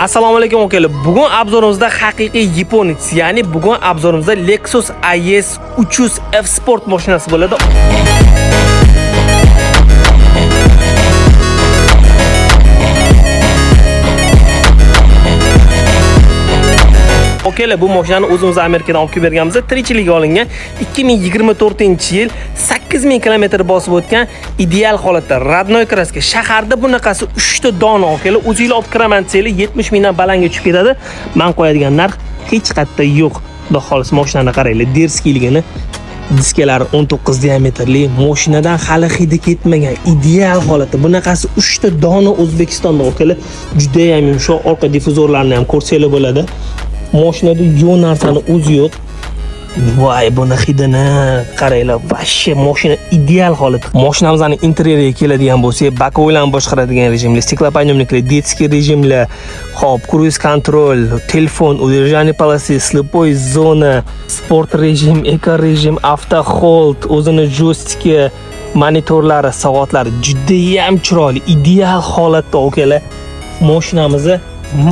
Assalomu alaykum akalar. Bugun обзор imizda haqiqiy японец, ya'ni bugun обзор imizda Lexus IS 300 F Sport mashinasi bo'ladi. Okalar, bu mashinani o'zimiz Amerikadan olib kelib berganmiz. Tirikchilikka olingan 2024-yil 8000 kilometr bosib o'tgan, ideal holatda, родной краска. Shaharda bunaqasi 3 ta dona, okalar. O'zinglar olib kiraman desanglar, 70 mingdan balanga tushib ketadi. Men qo'yadigan narx hech qayerda yo'q. Xudo xohlasa, mashinani qaranglar, дерзкий ligini. Diskalari 19 diametrli, mashinadan hali hidi ketmagan, ideal holatda. Bunaqasi 3 ta dona O'zbekistonda, okalar, juda ham yumshoq. Orqa difuzorlarni ham ko'rsanglar bo'ladi. Mashinada yo'q narsani o'zi yo'q. Voy, buni hidini qaranglar, вообще mashina ideal holatda. Mashinamizni interyeriga keladigan bo'lsak, боковой larni boshqaradigan rejimli, стеклоподъемник lar, детский rejimlar, hop, круиз контроль, telefon, удержание полосы, слепой зона, sport rejim, эко rejim, авто hold, o'zini joystiki, monitorlari, soatlari judayam chiroyli, ideal holatda, okalar. Mashinamizni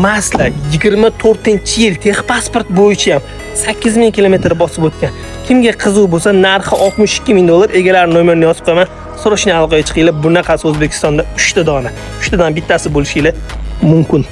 masla 24-yil, texpasport bo'yicha ham 8000 kilometr bosib o'tgan. Kimga qiziq bo'lsa, narxi 62 ming dollar, egalari nomerini yozib qo'yaman. Срочно aloqaga chiqinglar. Bunaqasi O'zbekistonda 3 ta dona. 3 tadan bittasi bo'lishinglar mumkin.